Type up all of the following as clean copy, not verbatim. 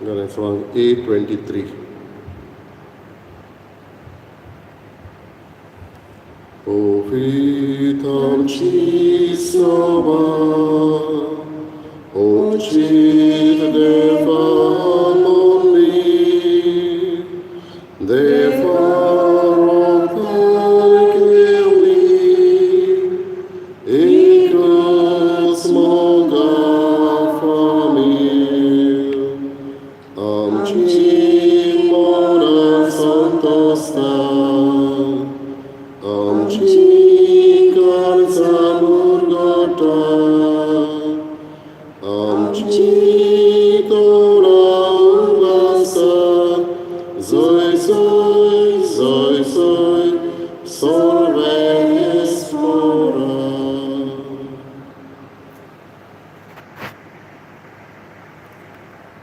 गाण्यां क्रमांक A23. पवित्र आमची सभा, उचित देवा मुंबी, देवा रोखान केली, एकच मोगा फामील, आमची मनां संतोषता, आमची काळजां मुरगटा, आमची तोंडां उगडासा, जय जय जय जय सर्वेस्पोरा.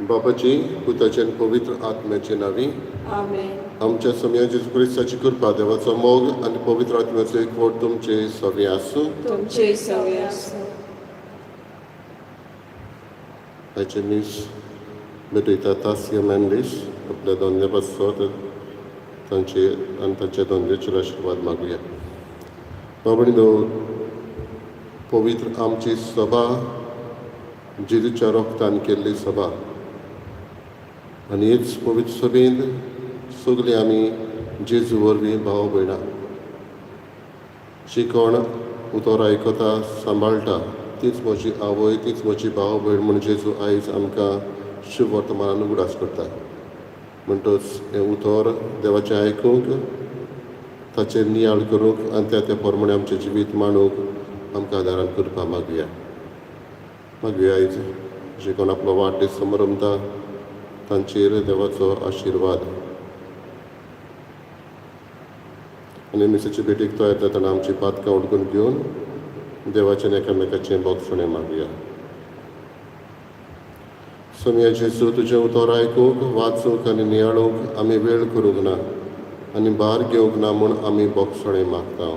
बापाची, पुताचे आनी पवित्र आत्म्याचे नांवी. आमेन. आमच्या सोमया जेजू क्रिस्ताची कृपा, देवाचो मोग आनी पवित्र आत्म्याचो एकवट तुमचे सगळे आसूं. तुमचे सगळे आसूं. आयचे मीस भेटयता तासिया मेंडीस आपल्या धंद्या पासत. तांचे आनी तांच्या धंद्याचेर आशिर्वाद मागुया. बाबणी, पवित्र आमची सभा जेजूच्या रोगतान केल्ली सभा आनी हीच पवित्र सभेंत सगळीं आमी जेजू वरवीं भाव भयणां. जी कोण उतर आयकता, सांबाळटा, तीच म्हजी आवय, तीच म्हजी भाव भयण म्हूण जेजू आयज आमकां शुभ वर्तमानान उगडास करता. म्हणटच हें उतर देवाचें आयकूंक, ताचेर नियाळ करूंक आनी त्या त्या प्रमाणे आमचें जिवीत मांडूंक आमकां आदारान करपा मागुया. मागुया आयज जे कोण आपलो वाडदीस समारंभता तांचेर देवाचो आशिर्वाद आनी मिसाचे भेटीक तयार जातना आमची पातकां उडकून घेवन देवाचें एकामेकाचें भोगसणें मागुया. सोमया जेजू, तुजें उतर आयकूंक, वाचूंक आनी नियाळूंक आमी वेळ करूंक ना आनी भार घेवंक ना म्हूण आमी भोगसणें मागता.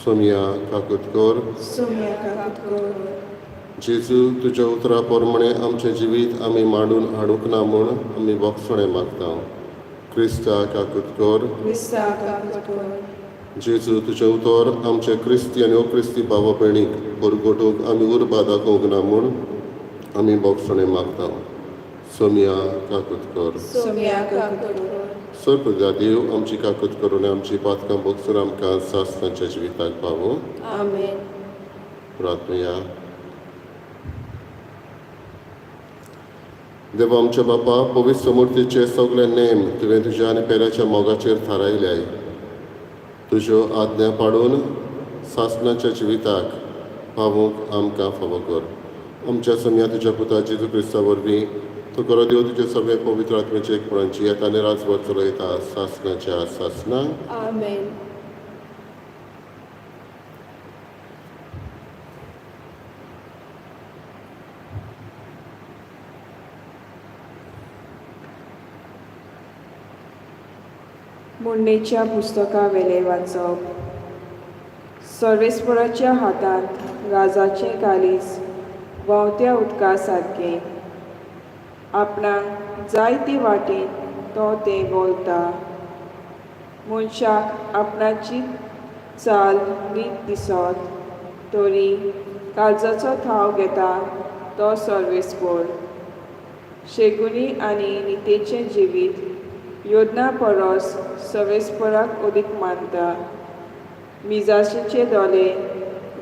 सोमया, काकूत कर. सोमया, काकूत कर. जेजू, तुज्या उतरा प्रमाणे आमचें जिवीत आमी मांडून हाडूंक ना म्हूण आमी भोगसणें मागता. क्रिस्ता, काकूत कर. क्रिस्ता, काकूत कर. जेजू, तुजें उतर आमचे क्रिस्ती आनी अक्रिस्ती भाव भयणीक परगटूंक आमी उर्बा दाखोवंक ना म्हूण आमी भोगसणें मागता. सोमया, काकूत कर. सोमया, काकूत कर. सर्व देव आमची काकूत करून आमची पातकां भोगसून आमकां सासणाच्या जिविताक पावूं. आमेन. प्रार्थनुया. देवा आमच्या बापा, पवित्र समूर्तीचे सगळे नेम तुवें तुज्या आनी पेल्याच्या मोगाचेर थारायल्याय. तुज्यो आज्ञा पाडून सासणाच्या जिविताक पावूंक आमकां फावो कर. आमच्या सोमया तुज्या पुता जेजू क्रिस्ता वरवीं, तो खरो देव, तुजे सगळे पवित्र आत्म्याचे एकपणाची येता आनी राजभर चलयता सासणाच्या सासणां. आमेन. म्हणणेच्या पुस्तका वेलें वाचप. सर्वेस्पराच्या हातांत राजाचें काळीज व्हांवत्या उदका सारकें. आपणाक जाय ते वाटेन तो तें घोलता. मनशाक आपणाची चाल नीत दिसत तरी काळजाचो थाव घेता तो सर्वेस्पर. शेगुणी आनी नितेचें जिवीत योजना परस सर्वेस्पराक अदीक मानता. मिजाशीचे दोले,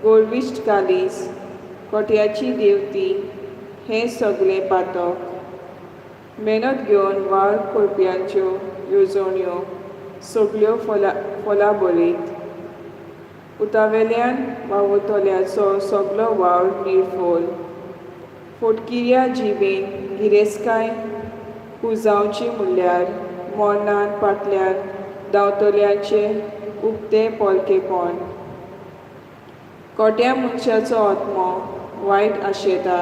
गोरविश्ट कालीस, कोट्याची देवती हें सगळें पातक. मेहनत घेवन वावर करप्यांच्यो येवजण्यो सगळ्यो फला फला बरीत. उतावेल्यान वावुरतल्याचो सगलो वावर निर्फल. फोटकिऱ्या जिबेन गिरेस्तकाय पुंजावची म्हणल्यार मरणान फाटल्यान धांवतल्यांचें उक्तें पोलकेपण. कोट्या मनशाचो आत्मो वायट आशेता,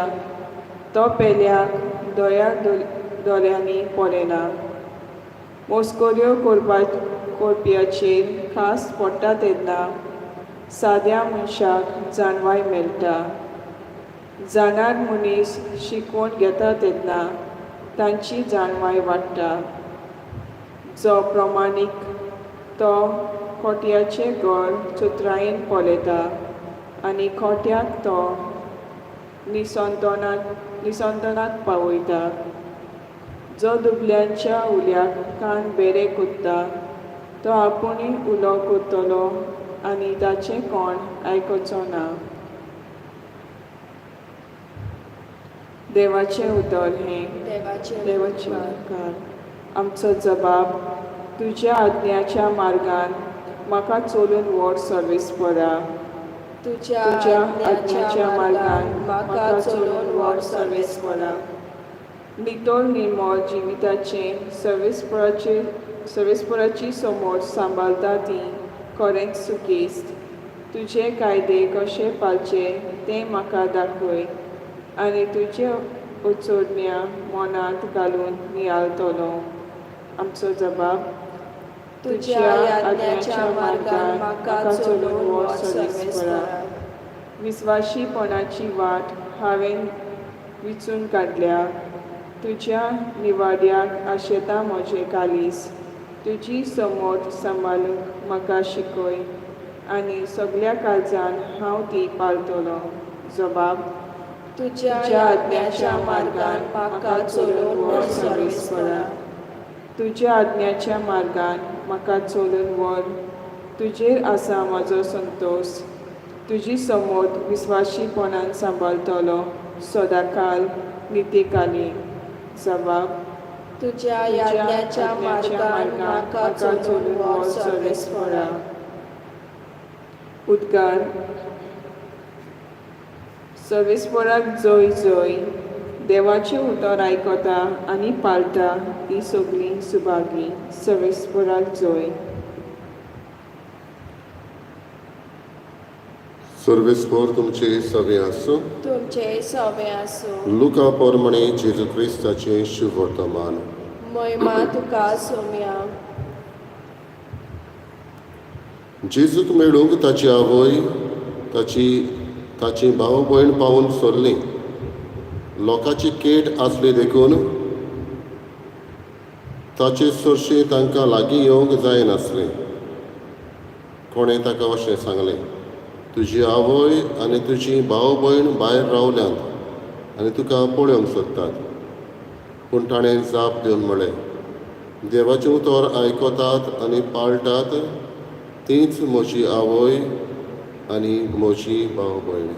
तो पेल्याक दया दोळ्यांनी पळयना. मस्कऱ्यो करप्याचेर खास पडटा तेन्ना साद्या मनशाक जाणवाय मेळटा. जाणार मनीस शिकवण घेता तेन्ना तांची जाणवाय वाडटा. जो प्रमाणीक तो खोट्याचें घर चतुरायेन पळयता आनी खोट्याक तो निसंतनाक पावयता. जो दुबल्यांच्या उल्याक कान बेरे कोत्ता तो आपुणूय उलो करतलो आनी ताचें कोण आयकुचो ना. देवाचें उतर हें देवाचें देवाचें उपकार. उपकार. आमचो जबाब तुज्या आज्ञाच्या मार्गान म्हाका चलून व्हड सर्वेस्परा. तुज्या तुज्या आज्ञाच्या आज्ञाच्या मार्गान मार्गान म्हाका म्हाका चलून चलून व्हड व्हड सर्वेस्परा. सर्वेस्परा. नितळ निर्मळ जिविताचें सर्वेस्पराची समोर सांबाळता ती खरेंच सुखेस्त. तुजे कायदे कशे पाळचे तें म्हाका दाखय आनी तुजे उचोडण्या मनांत घालून नियाळतलो. आमचो जबाब तुज्या आज्ञाच्या मार्गान म्हाका चलून व्हड सर्वेस्परा. विस्वाशीपणाची वाट हांवें विचून काडल्या. तुज्या निवाड्याक आशेता म्हजें कालीस. तुजी समोर सांबाळूंक म्हाका शिकय आनी सगल्या काळजान हांव ती पाळटलो. जबाब तुज्या तुज्या आज्ञाच्या आज्ञाच्या मार्गान मार्गान म्हाका म्हाका चलून चलून व्हड व्हर सर्वेस्परा. सर्वेस्परा. तुज्या आज्ञाच्या मार्गान म्हाका चलून व्हर. तुजेर आसा म्हजो संतोश. तुजी समोर विस्वाशीपणान सांबाळटलो सदांकाल नित्यकालीन. जबाब तुज्या तुज्या आज्ञाच्या आज्ञाच्या मार्गान मार्गान म्हाका म्हाका चलून चलून व्हर व्हर सर्वेस्परा. सर्वेस्परा. उद्गार सर्वेस्पराक जय जय. देवाचें उतर आयकता आनी पाळटा ती सगळीं सुभागी. सर्वेस्पराक जय. सर्वेस्पर तुमचे सगळे आसूं. तुमचे सवे आसूं. लुका प्रमाणे जेजू क्रिस्ताचें शुभवर्तमान. महिमा तुका सोम्या. जेजूक मेळूंक ताची आवय ताची ताची भाव भयण पावून सरली. लोकांची केट आसली देखून ताचे सरशी तांकां लागीं येवंक जायनासलें. कोणें ताका अशें सांगलें, तुजी आवय आनी तुजी भाव भयण भायर रावल्यांत आनी तुका पळोवंक सोदतात. पूण ताणें जाप दिवन म्हळें, देवाचें उतर आयकतात आनी पाळटात तीच म्हजी आवय आनी म्हजी भाव भयण.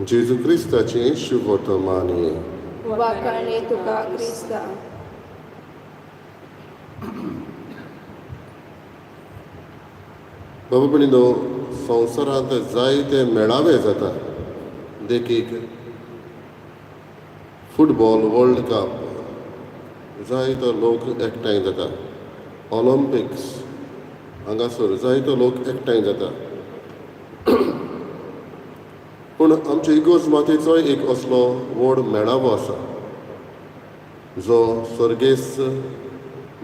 जेजू क्रिस्ताचें शुभवर्तमान हें. वाखाणे तुका क्रिस्ता. बाबा भयणीनो, संवसारांत जायते मेळावे जाता. देखीक फुटबॉल वर्ल्ड कप, जायतो लोक एकठांय जाता. ऑलंपिक्स, हांगासर जायतो लोक एकठांय जाता. पूण आमचे इगोर्ज मातेचोय एक असलो व्हड मेळावो आसा जो सर्गेस्त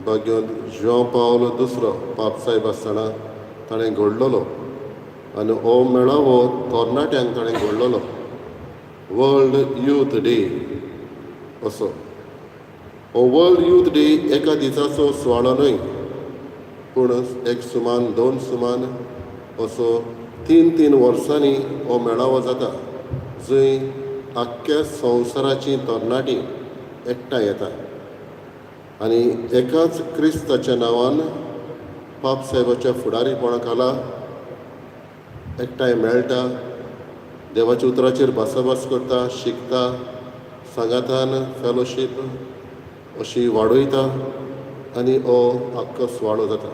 भाग्यवंत ज्यांव पावल दुसरो पाप साहेब आसतना ताणें घडलेलो आनी हो मेळावो तरणाट्यांक ताणें घडलेलो, वर्ल्ड यूथ डे असो. हो वर्ल्ड यूथ डे एका दिसाचो सुवाळो न्हय, पूण एक सुमान दोन सुमान असो 3-3 वर्सांनी हो मेळावो जाता, जंय आख्ख्या संवसाराची तरणाटी एकठांय येता आनी एकाच क्रिस्ताच्या नांवान पाप साहेबाच्या फुडारीपणा खाला एकठांय मेळटा, देवाच्या उतराचेर भासाभास करता, शिकता, सांगातान फेलोशीप अशी वाडयता आनी हो आख्खो सुवाळो जाता.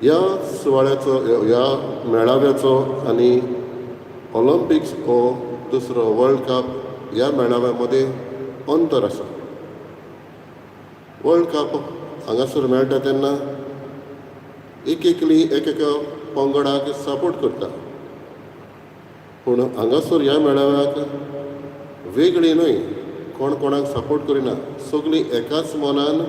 ह्या सुवाळ्याचो, ह्या मेळाव्याचो आनी ऑलंपिक्स हो दुसरो वर्ल्ड कप ह्या मेळाव्या मदें अंतर आसा. वर्ल्ड कप हांगासर मेळटा तेन्ना एक एकली एक एका पंगडाक सपोर्ट करता, पूण हांगासर ह्या मेळाव्याक वेगळी न्हय, कोण कोणाक सपोर्ट करिना, सगळीं एकाच मनान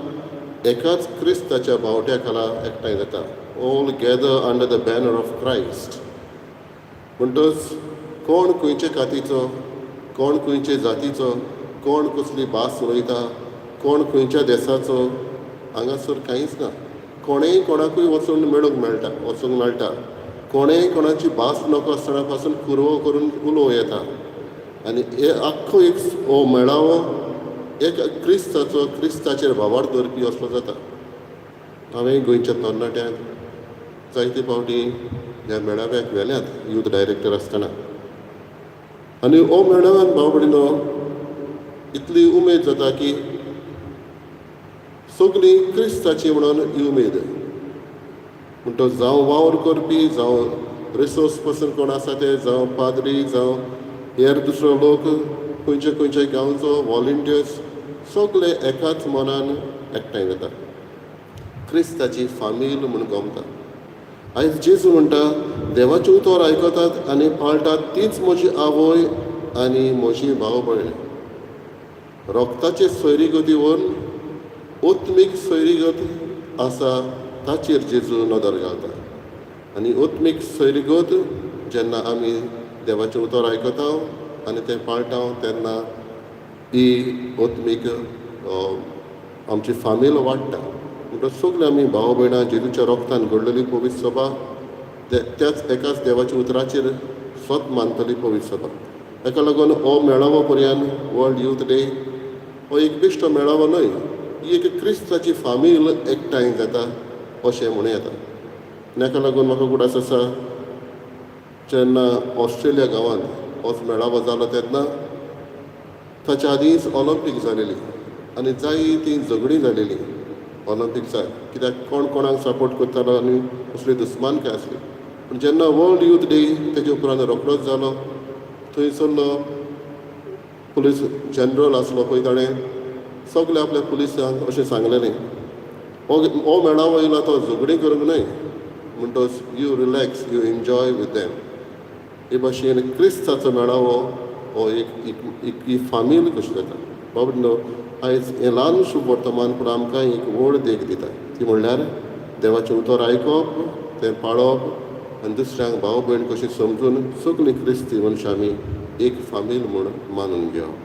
एकाच क्रिस्ताच्या बावट्या खाला एकठांय जाता. All gather under the banner of Christ. म्हणटच कोण खंयचे कातीचो, कोण खंयचे जातीचो, कोण कसली भास उलयता, कोण खंयच्या देसाचो, हांगासर कांयच ना. कोणेय कोणाकूय वचून मेळूंक मेळटा, वचूंक मेळटा. कोणेय कोणाची भास नको आसतना पासून कुरवो करून उलोवं येता. आनी हे आख्खो एक हो मेळावो एक क्रिस्ताचो, क्रिस्ताचेर भावार्थ दवरपी असलो जाता. हांवें गोंयच्या तरणाट्यांक जायते फावटी ह्या मेळाव्याक व्हेल्यात यूथ डायरेक्टर आसतना. आनी हो मेळाव्यान भाव भयणीनो इतली उमेद जाता की सगळीं क्रिस्ताची म्हणून ही उमेद. म्हणटो जावं वावर करपी, जावं रिसोर्स पर्सन कोण आसा ते, जावं पाद्री, जावं हेर दुसरो लोक, खंयचे खंयचे गांवचो वॉलंटियर्स, सगळे एकाच मनान एकठांय जाता. क्रिस्ताची फामील म्हूण गमता. आयज जेजू म्हणटा, देवाचें उतर आयकतात आनी पाळटात तीच म्हजी आवय आनी म्हजी भाव भयण. रोगताचे सोयरीगती व्हरून ओत्मीक सोयरीगत आसा ताचेर जेजू नदर घालता. आनी ओत्मीक सोयरीगत जेन्ना आमी देवाचें उतर आयकता आनी तें पाळटा तेन्ना ही ओत्मीक आमची फामील वाडटा. म्हणटच सगळीं आमी भाव भयणां जेजूच्या रोगतान घडलेली पवित्र सभा, त्याच एकाच देवाच्या उतराचेर स्वत मानतली पवित्र सभा. ताका लागून हो मेळावो पर्यान वर्ल्ड यूथ डे हो एक बेश्टो मेळावो न्हय, ही एक क्रिस्ताची फामील एकठांय जाता अशें म्हणूं येता. आनी हाका लागून म्हाका उगडास आसा, जेन्ना ऑस्ट्रेलिया गांवांत होच मेळावो जालो तेन्ना ताच्या आदींच ऑलंपीक जालेली आनी जायतीं झगडीं जालेलीं ऑलंपिक्साक, कित्याक कोण कोणाक सपोर्ट करतालो आनी कसली दुस्मानकाय आसली. पूण जेन्ना वर्ल्ड यूथ डे तेजे उपरांत रोखडोच जालो, थंयसरलो पुलीस जनरल आसलो पळय, ताणें सगळे आपल्या पुलिसांक अशें सांगलेलें, हो मेळावो येयला तो झगडीं करूंक न्हय, म्हणटच you relax, you enjoy with them. हे भाशेन क्रिस्ताचो मेळावो हो एक ही फामील कशी जाता. बाबा आयज हें ल्हान शुभ वर्तमान पूण आमकां एक व्हड देख दिता, ती म्हणल्यार देवाचें उतर आयकप, तें पाळप आनी दुसऱ्यांक भाव भयण कशी समजून सगळीं क्रिस्ती मनशां आमी एक फामील म्हूण मानून घेवप.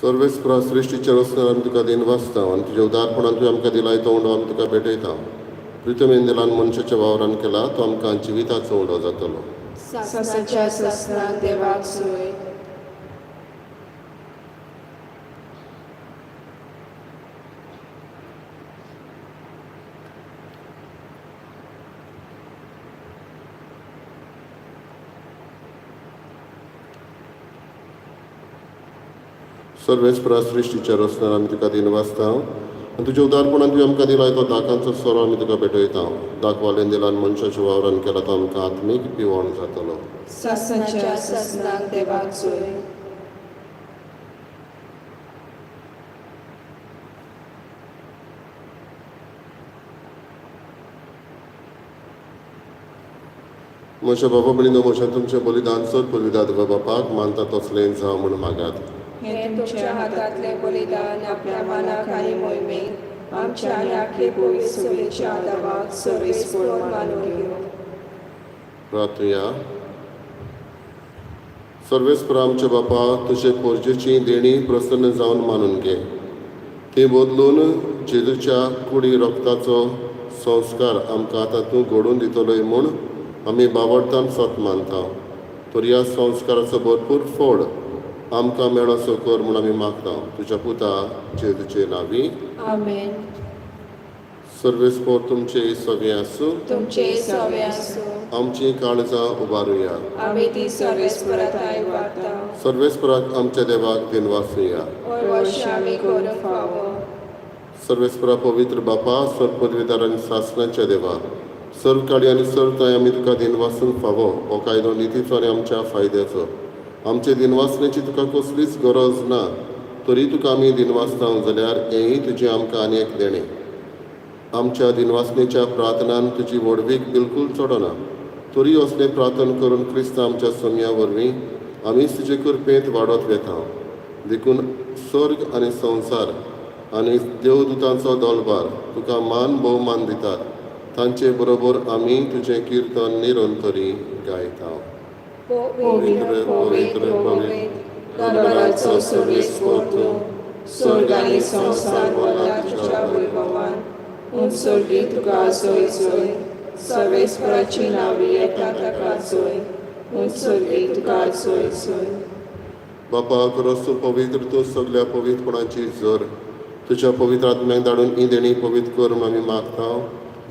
सर्वेस्परा सृश्टीच्या रचणार आमी तुका दिन वाचता आनी तुज्या उदारपणान तुवें आमकां दिलाय तो उंडो आमी तुका भेटयता. प्रितमेन दिलान मनशाच्या वावरान केला तो आमकां जिविताचो उंडो जातलो. सासणाच्या सासणाक देवाक सोय. सर्वेस्परा सृश्टीच्या रचणार आमी तुका दिन वाचता आनी तुज्या उदारपणान तुवें आमकां दिलाय तो दाकांचो सोरो आमी तुका भेटयता. दाखवालेन दिलान मनशाच्या वावरान केला तो आमकां आत्मीक पिवण जातलो. सासणाच्या सासणाक देवाक सोय. म्हज्या बाबा भयणीनो, म्हज्या तुमचें बलिदान चड पवित्र बापाक मानता तसलें जावं म्हूण मागात. हें तुमच्या हातांतलें बलिदान आपल्या मानाक आनी मोहिमेक आमच्या आनी आखे पवित्र सभेच्या आदावाक सर्वेस्पर मानून घेवं. प्रार्थुया. सर्वेस्परा आमच्या बापा, तुजे पोरजेची देणी प्रसन्न जावन मानून घे, ती बदलून जेजूच्या कुडी रोगताचो संस्कार आमकां आतां तूं घडोवन दितलोय म्हूण आमी बावडतान सत मानता. तर ह्या संस्काराचो भरपूर फळ आमकां मेळोसो कर म्हूण आमी मागता, तुज्या पुता जेजूचे नांवी. आमेन. सर्वेस्पर तुमचे सगळें आसूं. तुमचे सगळें आसूं. आमची काळजां उबारुया. आमी ती सर्वेस्परा थांय उबारता. सर्वेस्पराक आमच्या देवाक दिनवासुया. अवश्य आमी करूंक फावो. सर्वेस्परा पवित्र बापा, सर्व पदवीदार आनी सासणाच्या देवा, सर्व काडी आनी सर्व थंय आमी तुका दिनवासूंक फावो. हो कायदो नितीचो आनी आमच्या फायद्याचो. आमचे दिनवासनेची तुका कसलीच गरज ना, तरी तुका आमी दिनवासता जाल्यार हेंय तुजें आमकां आनी एक देणें. आमच्या दिनवासनेच्या प्रार्थनान तुजी व्हडवीक बिलकूल चडना, तरी असलें प्रार्थना करून क्रिस्त आमच्या सोमया वरवीं आमीच तुजे कृपेंत वाडत वेता. देखून स्वर्ग आनी संवसार आनी देवदूतांचो दलबार तुका मान भोवमान दितात. तांचे बरोबर आमी तुजें किर्तन निरंतरी गायता. पवित्र पवित्र पवित्र दरबाराचो सर्वेस्पर तूं, स्वर्ग आनी संवसार भरला तुज्या वैभवान. हून स्वर्गी तुका जय जय, सर्वेस्पराची नांवी येता ताका जय, हून स्वर्गी तुका जय जय. बापा खरोच तूं पवित्र, तूं सगल्या पवित्रपणाची जर. तुज्या पवित्र आत्म्याक धाडून ही देणी पवित्र कर म्हूण आमी मागता.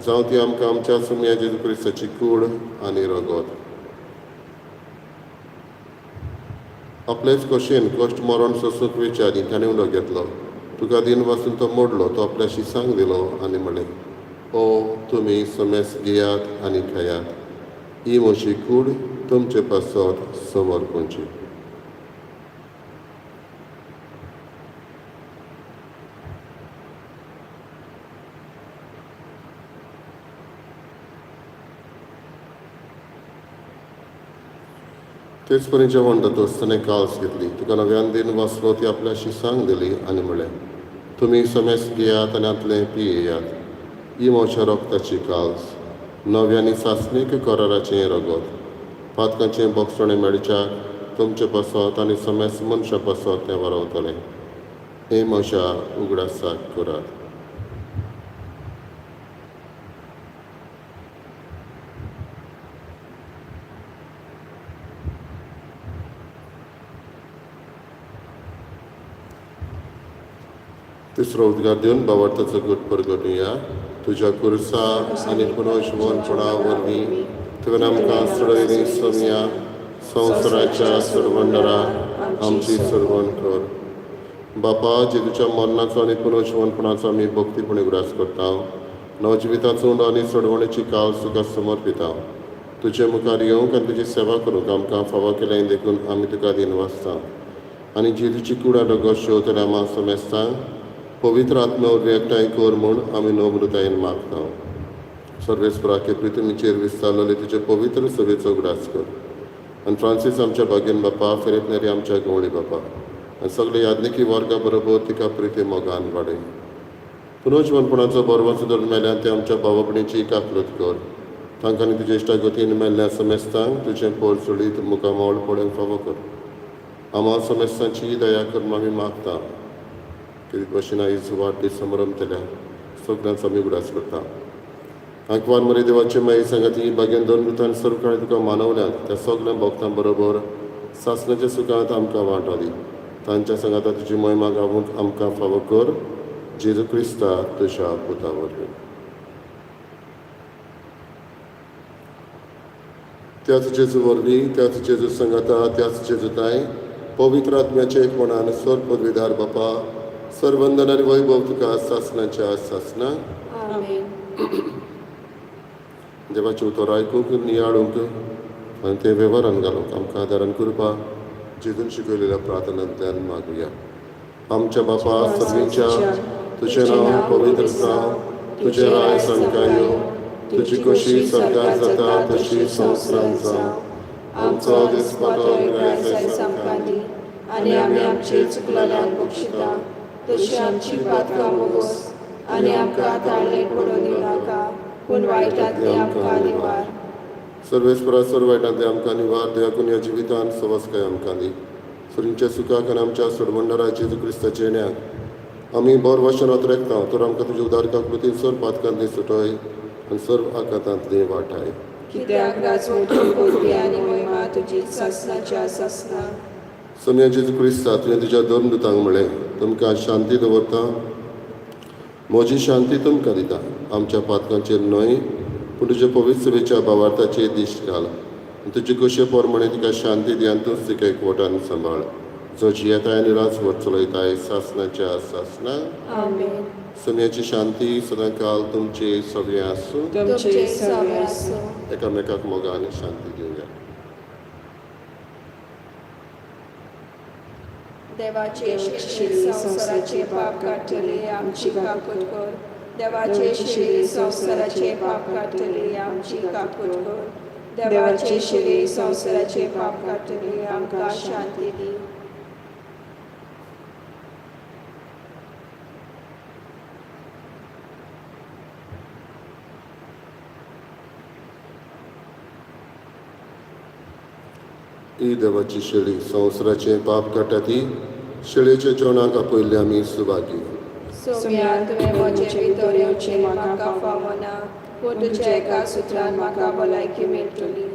जावं ती आमकां आमच्या सुमया जेजू क्रिस्ताची कूड आनी रगत. आपलेच खोशयेन कश्ट मरण सोंसूंक वेच्या आदीं ताणें उलो घेतलो. तुका दिन वासून तो मोडलो, तो आपल्या शिसांक दिलो आनी म्हणलें, ओ तुमी समेस घेयात आनी खायात, ही म्हजी कूड तुमचे पासत समर्पणची. तेच परी जेवण जातच ताणें काल्स घेतली, तुका नव्यान दिन वाचलो, ती आपल्या शिसांक दिली आनी म्हणलें, तुमी समेस घेयात आनी हांतलें पियेयात, ही म्हज्या रक्ताची काल्स, नव्या आनी सासणीक कराराचें रगत. पातकांचें बोगसणें मेळच्याक तुमचे पासत आनी समेस मनशां पासत तें वरवतलें. हें म्हज्या उगडासाक करात. तिसरो उद्गार दिवन बावडताचो गुट परगटुया. तुज्या कुर्सा आनी पुनर्जिवनपणा वरवीं तुवें आमकां सोडयली सोमया, संवसाराच्या सोडवणदारा आमची सोडवण कर. बापा, जेजूच्या मरणाचो आनी पुनर्जिवनपणाचो आमी भक्तीपणी उगडास करता. नवजिविताचो उंडो आनी सोडवणेची काल तुका समर्पिता. तुजे मुखार येवंक आनी तुजी सेवा करूंक आमकां फावो केलें देखून आमी तुका दिनवासता. आनी जेजूची कूड आनी रगत शेवतल्या आमा समेस्तांक पवित्र आत्म्या वरवीं एकठांय कर म्हूण आमी नम्रतायेन मागता. सर्वेस्पराके पृथ्वीचेर विस्तारलेले तुजे पवित्र सभेचो उगडास कर. आनी फ्रांसीस आमच्या भागीन बापा, फेरेत नेरी आमच्या गवळी बापा आनी सगळे याज्ञिकी वर्गा बरोबर तिका प्रिती मोगान वाडय. पुनर्जिवनपणाचो बरवंस धरून मेल्यान ते आमच्या भाव भयणीची काकलूत कर. तांकां आनी तुज्या इश्टा गतीन मेल्ल्या समेस्तांक तुजें पोर चडीत मुखामळ पळोवंक फावो कर. आमा समेस्तांची दया कर म्हूण आमी मागता. कितें भशेन आयज वाडदीस समारंभ सगल्यांचो आमी उगडास करता. आंकवार मरे देवाचे माई सांगाती भाग्यान दोन मृतान सर्व काळी तुका मानवल्यात त्या सगल्या भक्तां बरोबर सासणाच्या सुखांत आमकां वांटो दी. तांच्या सांगाता तुजी महिमा गावूंक आमकां फावो कर. जेजू क्रिस्ता तुज्या पुता वरवीं. त्याच जेजू वरवीं, त्याच जेजू सांगाता, त्याच जेजूताय पवित्र आत्म्याचे एकपणान स्वर पदवीदार बापा, सर्वंदन आनी वैभव तुका सासणाच्या सासना. आमेन. देवाचें उतर आयकूंक, नियाळूंक आनी तें वेव्हारान घालूंक आमकां आदारान करपा जेजून शिकयलेल्या प्रार्थनांतल्यान मागुया. आमच्या बापा सर्वींच्या, तुजें नांव पवित्र जावं, तुजें राय आमकां येवं, तुजी खोशी स्वर्गात जाता तशी संवसारांत जावं. आमचो दिसपटो आयज आमकां दी आनी आमी आमचे चुकलेल्यांक बक्षिता तशी आमची पातकां मोगोस आनी आमकां ताळणेक पडोवन दिवनाका, पूण वायटांतली आमकां निवार. सर्वेस्परा सर्व वायटांतले आमकां निवार. देवाकून ह्या जिवितान सवसकाय आमकां दी. सुरींच्या सुखाक आनी आमच्या सोडवणदारा जेजू क्रिस्ताच्या येण्याक आमी बर वचनात रेखता. तर आमकां तुज्या उदार काकृतीन सर्व पातकांतली सुटय आनी सर्व आकातांतली वाटाय. कित्याक राजवटी पदवी आनी महिमा तुजी सासणाच्या सासना. सोमया जेजू क्रिस्ता, तुवें तुज्या दोन दुतांक म्हळें, तुमकां शांती दवरता, म्हजी शांती तुमकां दिता. आमच्या पातकांचेर न्हय पूण तुज्या पवित्र सभेच्या भावार्थाचेर दिश्ट घाल. तुजे कशे प्रमाणे तिका शांती दी आनी तूंच तिका एकवटान सांबाळ. जो जियेताय आनी राजवट चलयताय सासनाच्या सासना. आमेन. सम्याची शांती सदांकाल तुमचे सगळे आसूं. तुमचे सगळे आसूं. एकामेकाक मोगान शांती दिवया. देवाचे शिरी संवसाराचे पाप काडटले आमची काकूट कर. देवाचे शिरी संवसाराचे पाप काडटले आमची काकूट कर. देवाचे शिरी संवसाराचे पाप काडटले आमकां शांती दी. ही देवाची शेळी संवसाराचें पाप काडटा ती शेळयेच्या जेवणाक आपयल्ले आमी सुभागी. सोम्या, तुवें म्हजे भितर येवचें म्हाका फावना, पूण तुज्या एका सुत्रान म्हाका भलायकी मेळटली.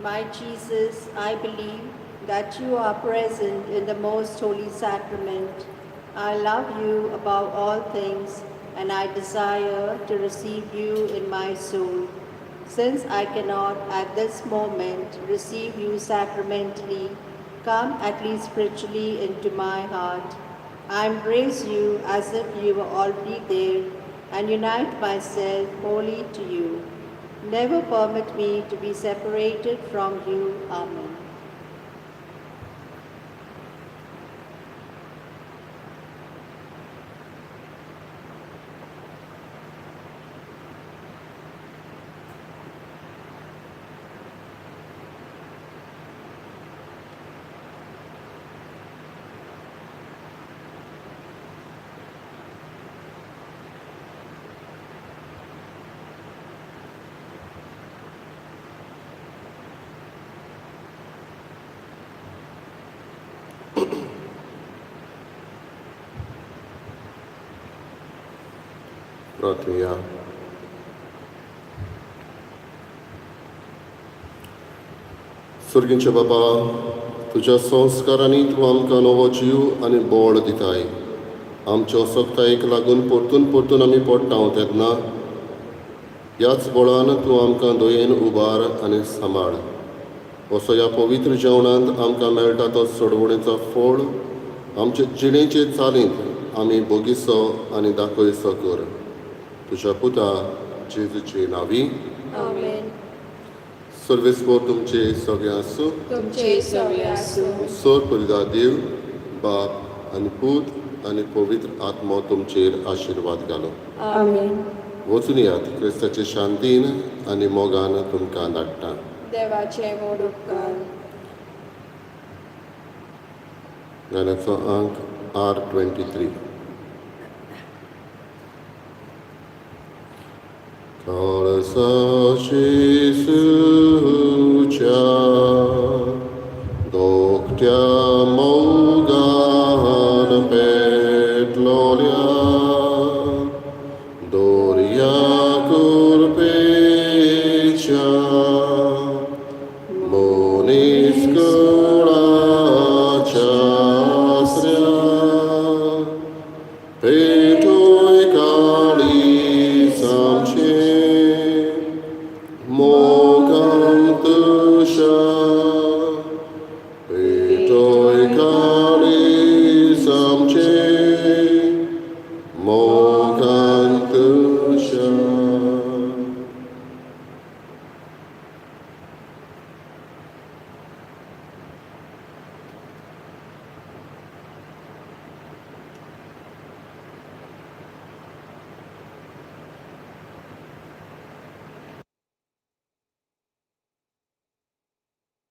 My Jesus, I believe that you are present in the most holy sacrament. I love you above all things, and I desire to receive you in my soul. Since I cannot at this moment receive you sacramentally, come at least spiritually into my heart. I embrace you as if you were already there and unite myself wholly to you. Never permit me to be separated from you. Amen. प्रार्थुया. सर्गींचे बाबा, तुज्या संस्कारांनी तूं आमकां नवो जीव आनी बळ दिताय. आमच्या असक्तायेक लागून परतून परतून आमी पडटा तेन्ना ह्याच बळान तूं आमकां दयेन उबार आनी सांबाळ. असो ह्या पवित्र जेवणांत आमकां मेळटा तो सोडवणेचो फळ आमचे जिणेचे चालींत आमी बोगीसो आनी दाखयसो कर. तुज्या पुता जेजूचे नांवी. आमेन. सर्वेस्पोर तुमचे सगळे आसूं. तुमचे सगळे आसूं. सोर परिदा देव बाप आनी पूत आनी पवित्र आत्मो तुमचेर आशिर्वाद घालो. आमेन. वचून यात, क्रिस्ताचे शांतीन आनी मोगान तुमकां धाडटा. देवाचे व्हड उपकार. गाण्याचो अंक R23. काळसाशी सुच्या दोकट्या मोगान पेटलोल्या दोरया कुरपेच्या